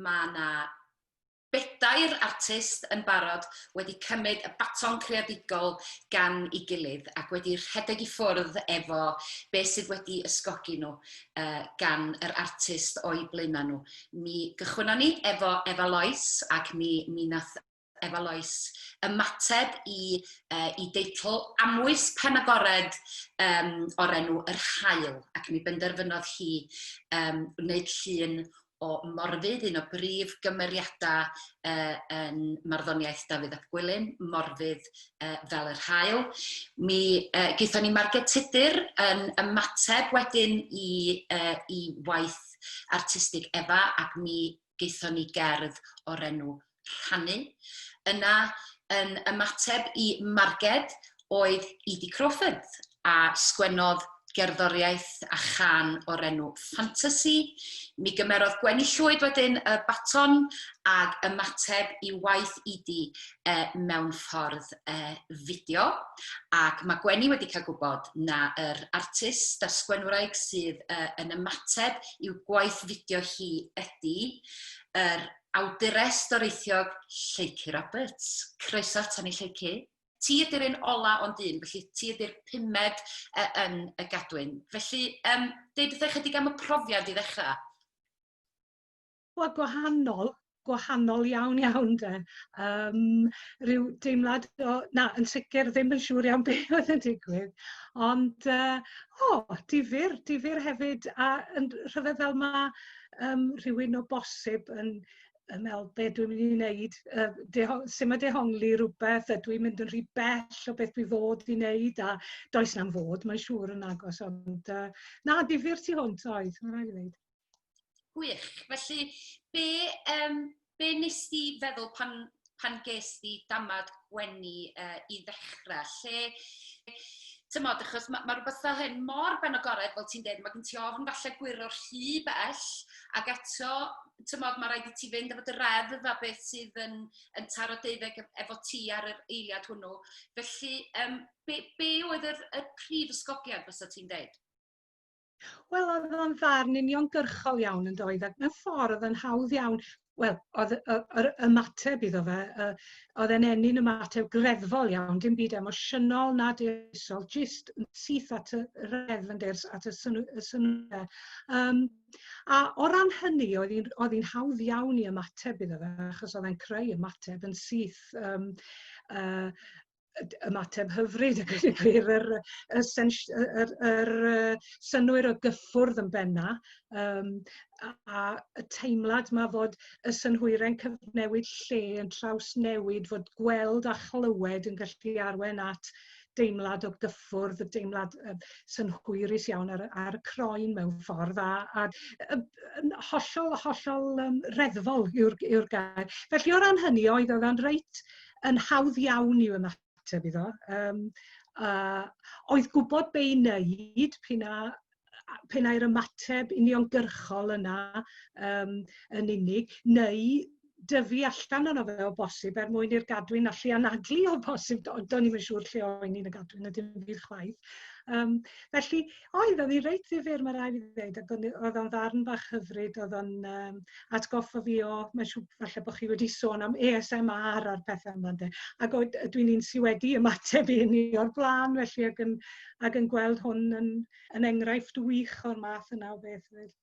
Mae 'na bedair artist yn barod wedi cymryd y baton creadigol gan ei gilydd ac wedi rhedeg i ffwrdd efo beth sydd wedi ysgogi nhw uh, gan yr artist o'i blaenau nhw. Mi gychwynnon ni efo Efa Lois ac mi, mi nath Efa Lois ymateb i, uh, i deitl amwys penagored um, o'r enw Yr Haul ac mi benderfynodd hi um, wneud llun o Morfudd, un o brif gymeriadau uh, yn marddoniaeth Dafydd ap Gwilym, Morfudd uh, fel yr haul. Mi uh, gaethon ni Marged Tudur yn ymateb wedyn i, uh, i waith artistig Efa ac mi gaethon ni gerdd o'r enw Rhannu. Yna, yn ymateb i Marged oedd Edie Crawford a sgwennodd gerddoriaeth a chân o'r enw Fantasy. Mi gymerodd Gweni Llwyd wedyn y baton ag ymateb i waith Edie eh, mewn ffordd eh, fideo. Ac mae Gweni wedi cael gwybod na yr artist a'r sgwenwraig sydd eh, yn ymateb i'w gwaith fideo hi ydy yr awdures doreithiog Lleucu Roberts. Croeso atan ni Lleucu. Ti ydy'r un ola ond un, felly ti ydy'r pumed uh, yn y gadwyn. Felly, um, deud wrth ychydig am y profiad i ddechrau. Wel, gwahanol, gwahanol iawn iawn de. Um, rhyw deimlad o, na, yn sicr ddim yn siŵr iawn beth oedd yn digwydd. Ond, uh, o, oh, difyr, difyr hefyd, a yn rhyfedd fel mae um, rhywun o bosib yn yn meddwl be dwi'n mynd i wneud, uh, deho, sut mae dehongli rhywbeth, a dwi'n mynd yn rhy bell o beth dwi fod i wneud, a does na'm fod, mae'n siŵr yn agos, ond uh, na, difyr tu hwnt oedd, mae'n rhaid i ddweud. Gwych. Felly, be, um, be nes di feddwl pan, pan ges di damad Gweni uh, i ddechrau? Lle, tymod, achos mae, ma rhywbeth fel hyn mor benagored, fel ti'n dweud, mae gen ti ofn falle gwyro rhy bell, ac eto, tymod, mae rhaid i ti fynd efo dy reddf a beth sydd yn, yn taro deuddeg efo ti ar yr eiliad hwnnw. Felly, um, be, be oedd yr, y prif ysgogiad fysa ti'n dweud? Wel, oedd o'n ddarn uniongyrchol iawn yn doedd, ac mewn ffordd oedd yn hawdd iawn. Wel, oedd yr ymateb iddo fe, uh, oedd e'n ennyn ymateb greddfol iawn, dim byd emosiynol na dewisol, jyst yn syth at y reddf yn ders, at y synwyr. Um, a o ran hynny, oedd hi'n oedd hi'n hawdd iawn i ymateb iddo fe, achos oedd e'n creu ymateb yn syth. Um, uh, ymateb hyfryd a gweud y gwir, yr, y, sens, yr, yr, yr synnwyr o gyffwrdd yn benna, um, a, a y teimlad ma fod y synhwyrau'n cyfnewid lle yn trawsnewid, fod gweld a chlywed yn gallu arwain at deimlad o gyffwrdd, y deimlad uh, synhwyrus iawn ar, ar y croen mewn ffordd, a, a, a, a hollol, hollol um, reddfol yw'r yw gair. Felly o ran hynny, oedd oedd o'n reit yn hawdd iawn i'w ymateb iddo. Um, uh, oedd gwybod be i wneud p'un a p'un ai'r ymateb uniongyrchol yna um, yn unig, neu dyfu allan ono fe o bosib er mwyn i'r gadwyn allu anadlu o bosib. Do'n i'm yn siŵr lle o'n i'n y gadwyn a dim byd chwaith. Um, felly, oedd, oedd hi reit ddifyr, mae rhaid i fi ddweud, ac oedd o'n ddarn bach hyfryd, oedd o'n um, atgoffa fi o, mae'n siŵr falle bod chi wedi sôn am ASMR a'r pethau yma, ynde. Ac oedd, dwi'n un sydd wedi ymateb i hynny o'r blaen, felly, ac yn, ac yn gweld hwn yn, yn enghraifft wych o'r math yna o beth. Hefyd.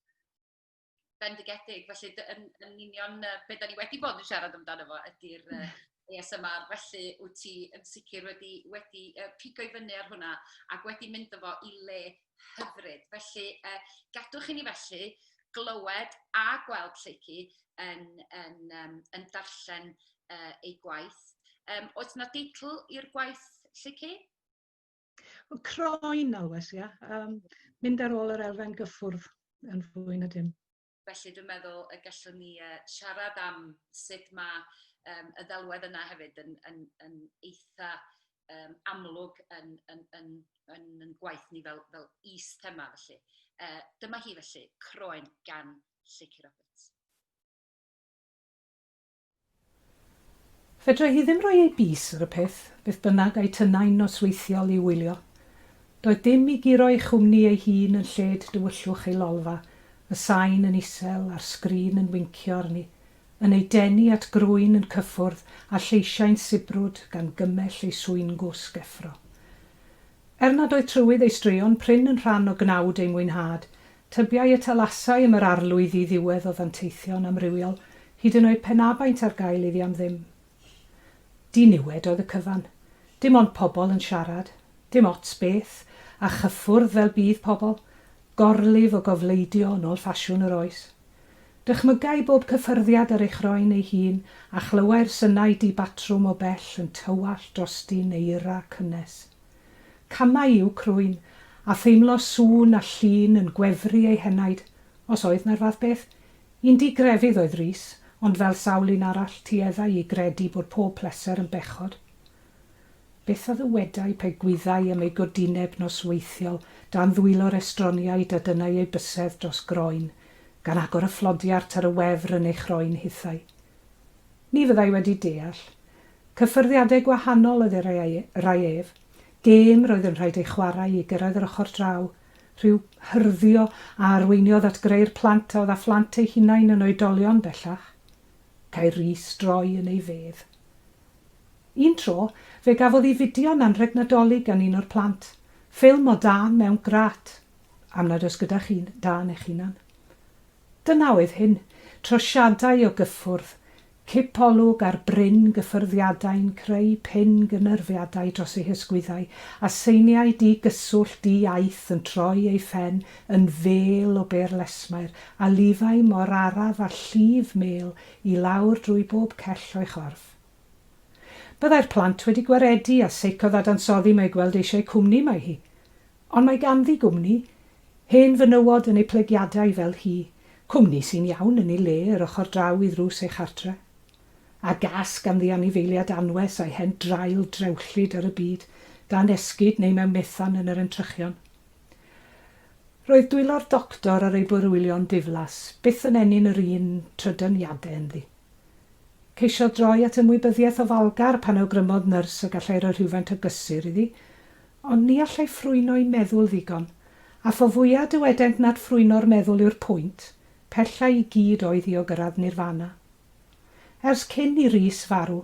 Bendigedig, felly yn, yn union uh, be da ni wedi bod yn siarad amdano fo ydy'r uh, ASMR, felly wyt ti yn sicr wedi, wedi uh, pigo i fyny ar hwnna ac wedi mynd â fo i le hyfryd. Felly, uh, gadwch i ni felly glywed a gweld Lleucu yn, yn, um, yn darllen uh, ei gwaith. Um, oes na deitl i'r gwaith, Lleucu? Croen, alwes, ia. Um, mynd ar ôl yr elfen gyffwrdd yn fwy na dim. Felly dwi'n meddwl y gallwn ni uh, siarad am sut mae um, y ddelwedd yna hefyd yn, yn, yn eitha um, amlwg yn, yn, yn, yn, yn gwaith ni fel, fel is-thema felly. Uh, dyma hi felly, Croen gan Lleucu Roberts. Fedrai hi ddim rhoi ei bys ar y peth, beth bynnag a'i tynnai'n nosweithiol i'w wylio. Doedd dim i guro ei chwmni ei hun yn lled dywyllwch ei lolfa, y sain yn isel a'r sgrin yn wincio arni. yn ei denu at groen yn cyffwrdd a lleisiau'n sibrwd gan gymell ei swyn-gwsg effro. Er nad oedd trywydd ei straeon prin yn rhan o gnawd ei mwynhad, tybiai y talasai am yr arlwy ddi-ddiwedd o ddanteithion amrywiol, hyd yn oed pe na baent ar gael iddi am ddim. Diniwed oedd y cyfan. Dim ond pobl yn siarad. Dim ots beth. A chyffwrdd fel bydd pobl. Gorlif o gofleidio yn ôl ffasiwn yr oes. Dychmygai bob cyffyrddiad ar ei chroen ei hun, a chlywai'r synau di-batrwm o bell yn tywallt drosti'n eira cynnes. Camau i'w crwyn, a theimlo sŵn a llun yn gwefru ei henaid, os oedd 'na'r fath beth. Un di-grefydd oedd Rhys, ond fel sawl un arall, tueddai i gredu bod pob pleser yn bechod. Beth a ddywedai pe gwyddai am ei godineb nosweithiol dan ddwylo'r estroniaid a dynnai ei bysedd dros groen, gan agor y fflodiart ar y wefr yn ei chroen hithau? Ni fyddai wedi deall. Cyffyrddiadau gwahanol oedd ei rai ef. Gêm roedd yn rhaid ei chwarae i gyrraedd yr ochr draw. Rhyw hyrddio a arweiniodd at greu'r plant a oedd â phlant eu hunain yn oedolion bellach. Câi Rhys droi yn ei fedd. Un tro, fe gafodd hi fideo'n anrheg Nadolig gan un o'r plant. Ffilm o dân mewn grât. Am nad oes gyda chi dân eich hunan. Dyna oedd hyn, trosiadau o gyffwrdd, cip olwg ar brin gyffyrddiadau'n creu pin gynyrfiadau dros ei hysgwyddau, a seiniau di-gyswllt di-iaith yn troi ei phen yn fêl o bêr lesmair, a lifai mor araf â llif mêl i lawr drwy bob cell o'i chorff. Byddai'r plant wedi gwaredu a seicoddadansoddi mai gweld eisiau cwmni mae hi. Ond mae ganddi gwmni. Hen fenywod yn eu plygiadau fel hi. Cwmni sy'n iawn yn ei le yr ochr draw i ddrws ei chartre. A gas ganddi anifeiliad anwes a'i hen draul drewllyd ar y byd, dan esgid neu mewn methan yn yr entrychion. Roedd dwylo'r doctor ar ei bwrwylio'n ddiflas, byth yn ennyn yr un trydyniadau ynddi. Ceisiodd droi at ymwybyddiaeth ofalgar pan awgrymodd nyrs y gallai roi rhywfaint o gysur iddi, ond ni allai ffrwyno'i meddwl ddigon, a pho fwya dywedent nad ffrwyno'r meddwl yw'r pwynt, pella i gyd oedd hi o gyrraedd nirfana. Ers cyn i Rhys farw,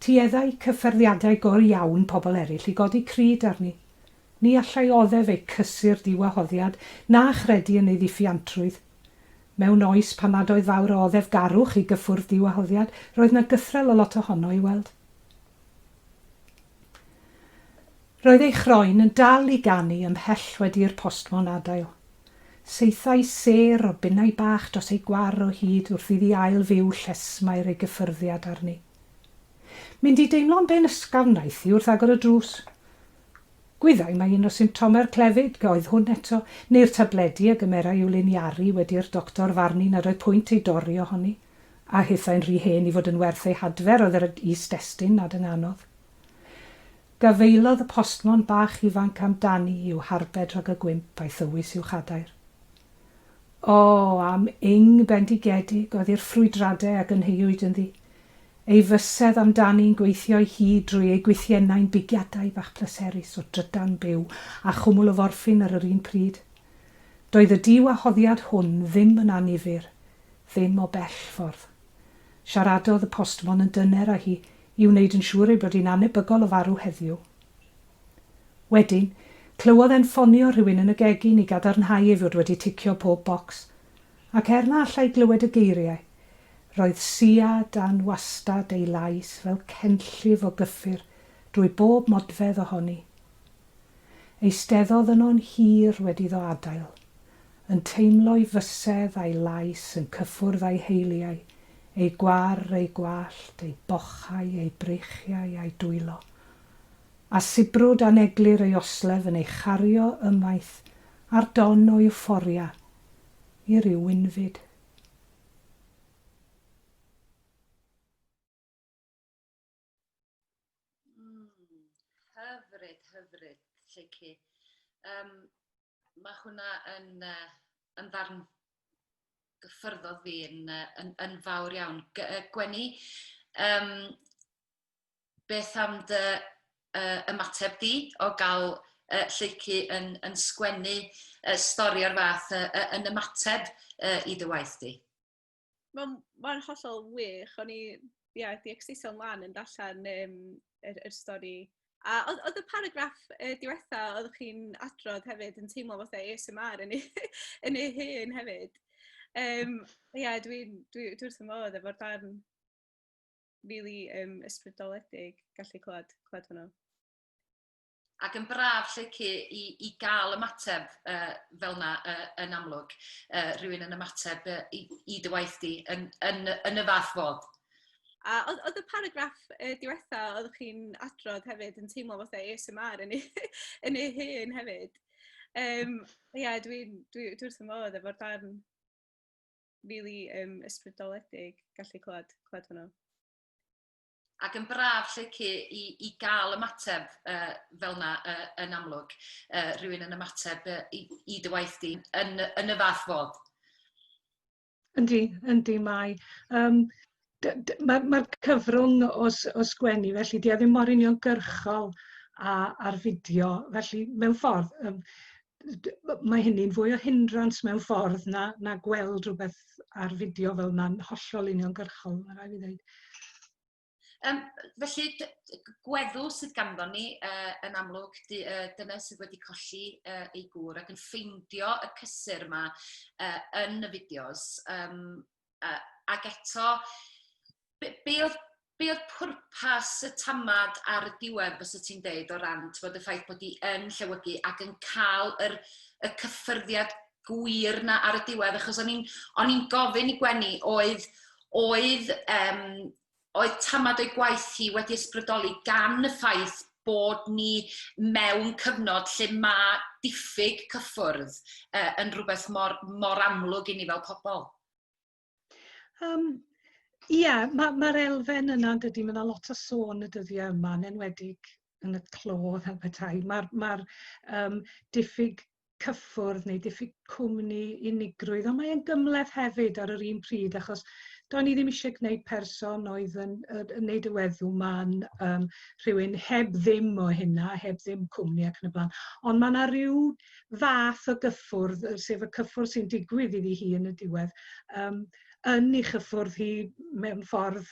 tueddai cyffyrddiadau go iawn pobl eraill i godi cryd arni. Ni allai oddef eu cysur diwahoddiad, na chredu yn ei ddiffuantrwydd. Mewn oes pan nad oedd fawr o oddefgarwch i gyffwrdd diwahoddiad, roedd 'na gythrel o lot ohono i weld. Roedd ei chroen yn dal i ganu ymhell wedi i'r postmon adael. Saethai sêr o binnau bach dros ei gwar o hyd wrth iddi ail-fyw llesmair ei gyffyrddiad arni. Mynd i deimlo'n ben ysgafn wnaeth hi wrth agor y drws. Gwyddai mai un o symptomau'r clefyd oedd hwn eto, neu'r tabledi a gymerai i'w liniaru wedi i'r doctor farnu nad oedd pwynt ei dorri ohoni, a hithau'n rhy hen i fod yn werth ei hadfer oedd yr is-destun nad ynganodd. Gafaelodd y postmon bach ifanc amdani i'w harbed rhag y gwymp a'i thywys i'w chadair. O, am ing bendigedig oedd i'r ffrwydradau a gynheuwyd ynddi! Ei fysedd amdani'n gweithio'i hyd drwy ei gwythiennau'n bigiadau bach pleserus o drydan byw a chwmwl o forffin ar yr un pryd. Doedd y diwahoddiad hwn ddim yn annifyr, ddim o bell ffordd. Siaradodd y postmon yn dyner â hi i wneud yn siŵr ei bod hi'n annebygol o farw heddiw. Wedyn, clywodd e'n ffonio rhywun yn y gegin i gadarnhau ei fod wedi ticio pob bocs, Ac er na allai glywed y geiriau, roedd Sia dan wastad ei lais fel cenllif o gyffur drwy bob modfedd ohoni. Eisteddodd yno'n hir wedi iddo adael, yn teimlo'i fysedd a'i lais yn cyffwrdd â'i heiliau, ei gwar, ei gwallt, ei bochau, ei breichiau a'i dwylo. A sibrwd aneglur ei oslef yn ei chario ymaith ar don o iwfforia i ryw wynfyd. Hyfryd, hyfryd, Lleucu. Um, mae hwnna yn, uh, yn ddarn gyffyrddodd fi yn, yn, yn fawr iawn. G Gweni, um, beth am dy uh, ymateb di o gael uh, Lleucu yn, yn sgwennu uh, stori o'r fath uh, yn ymateb uh, i dy waith di? Mae'n ma hollol wych. O'n i, ia, di ecsitio'n lan yn darllen yr stori. A oedd y paragraff diwetha oeddech chi'n adrodd hefyd yn teimlo fatha ASMR yn ei hun hefyd. Ia, dwi wrth y modd efo'r darn, really ysbrydoledig gallu clywed hwnnw. Ac yn braf lle i gael ymateb fel na yn amlwg. Rhywun yn ymateb i dy waith di yn y fath fodd. A oedd y paragraff diwetha oeddech chi'n adrodd hefyd yn teimlo fatha ASMR yn ei hun hefyd. Ia, dwi wrth y modd efo'r darn, really ysbrydoledig gallu clywed hwnnw. Ac yn braf lle i gael ymateb fel na yn amlwg. Rhywun yn ymateb i dy waith di yn y fath fodd. Yndi, yndi mae. Mae'r ma cyfrwng o sgwennu, felly di e ddim mor uniongyrchol a'r fideo. Felly mewn ffordd, mae hynny'n fwy o hindrans mewn ffordd na gweld rhywbeth ar fideo fel yna'n hollol uniongyrchol, mae rhaid fi ddweud. Felly, gweddw sydd ganddo ni yn amlwg, dyna sydd wedi colli ei gŵr ac yn ffeindio y cysur yma yn y fideos. Ac eto, be oedd pwrpas y tamad ar y diwedd, fysa ti'n deud, o ran, t'bod, y ffaith bod hi yn llewygu ac yn cael y cyffyrddiad gwir na ar y diwedd? Achos o'n i'n gofyn i Gwenni, oedd tamad o'i gwaith hi wedi ysbrydoli gan y ffaith bod ni mewn cyfnod lle mae diffyg cyffwrdd yn rhywbeth mor, mor amlwg i ni fel pobl. Ie, yeah, mae'r ma elfen yna, yn dydy, mae yna lot o sôn y dyddiau yma, yn enwedig yn y clo fel petai. Mae'r ma diffyg cyffwrdd neu diffyg cwmni, unigrwydd, ond mae'n gymhleth hefyd ar yr un pryd, achos do'n i ddim eisiau gwneud person oedd yn neud y weddw ma'n rhywun heb ddim o hynna, heb ddim cwmni ac yn y blaen. Ond mae yna rhyw fath o gyffwrdd, sef y cyffwrdd sy'n digwydd iddi hi yn y diwedd, yn ei chyffwrdd hi mewn ffordd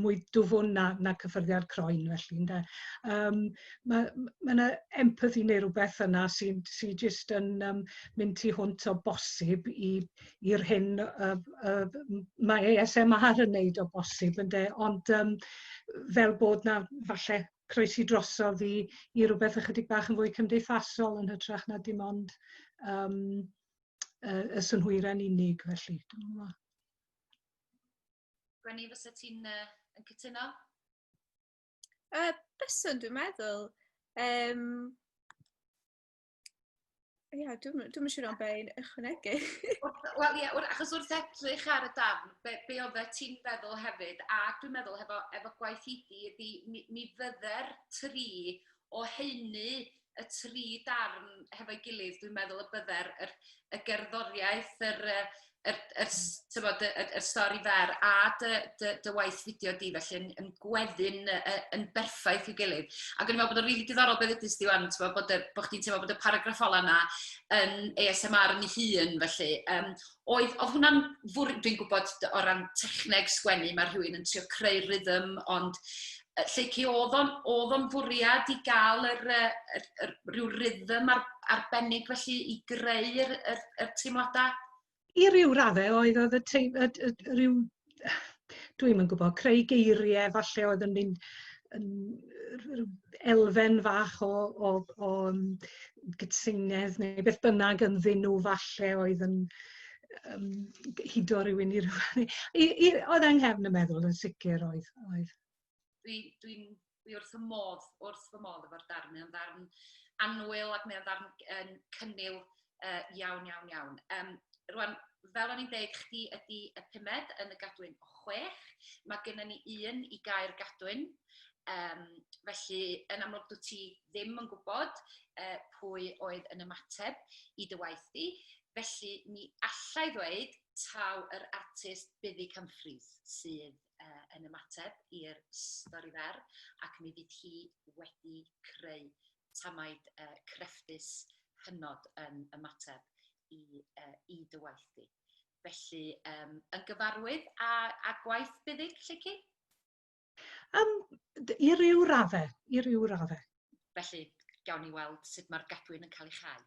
mwy dwfwn na cyffyrddiad croen felly, ynde. Mae ma yna empathy neu rhywbeth yna sy'n sy jyst yn mynd tu hwnt o bosib i'r hyn mae ASMR yn neud o bosib, ynde. Ond fel bod na falle croesi drosodd i rhywbeth ychydig bach yn fwy cymdeithasol yn hytrach na dim ond y synhwyrau'n unig felly. Dwi'm yn gwbod. Gwenni, fysa ti'n yn cytuno? Byswn, dwi'n meddwl. Ia, dwi'm yn siŵr am be i'n ychwanegu. Wel ie, achos wrth edrych ar y darn, be oeddet ti'n feddwl hefyd, a dwi'n meddwl efo gwaith Heidi, ydy mi fydde'r tri o heini, y tri darn hefo'i gilydd, dwi'n meddwl y bydde'r y gerddoriaeth, yr, t'mod, y stori fer a dy waith fideo di felly yn gweddu'n yn berffaith i'w gilydd. Ac o'n i'n meddwl bod o'n rili diddorol beth ddudest di wan, t'mod, bod chdi'n teimlo bod y paragraff ola yna yn ASMR yn ei hun felly. Oedd hwnna'n fwr... Dwi'n gwybod o ran techneg sgwennu mae rhywun yn trio creu rhythm, ond Lleucu, oedd o'n fwriad i gael yr rhyw rhythm arbennig felly i greu'r yr teimladau? I ryw raddau oedd y rhyw, dwi'm yn gwybod, creu geiriau falle oedd yn mynd yn rhyw elfen fach o gytseinedd neu beth bynnag ynddyn nhw falle oedd yn hudo rhywun i rhywbeth. Oedd yng nghefn y meddwl yn sicr oedd. Dwi wrth y modd, wrth fy modd efo'r darn. Mae o'n ddarn annwyl ac mae o'n ddarn yn cynnil iawn, iawn, iawn. Rwan, fel o'n i'n deud, chdi ydy y pumed yn y gadwyn o 6. Mae gennym ni un i gau'r gadwyn. Felly, yn amlwg, dwi ti ddim yn gwybod pwy oedd yn ymateb i dy waith di. Felly, mi allai ddweud taw yr artist Buddug Humphreys sydd yn ymateb i'r stori fer ac mi fydd hi wedi creu tamaid crefftus hynod yn ymateb i dy waith di. Felly, yn gyfarwydd â, â gwaith Buddug, Lleucu? I ryw raddau, i ryw raddau. Felly, gawn ni weld sut mae'r gadwyn yn cael ei chau.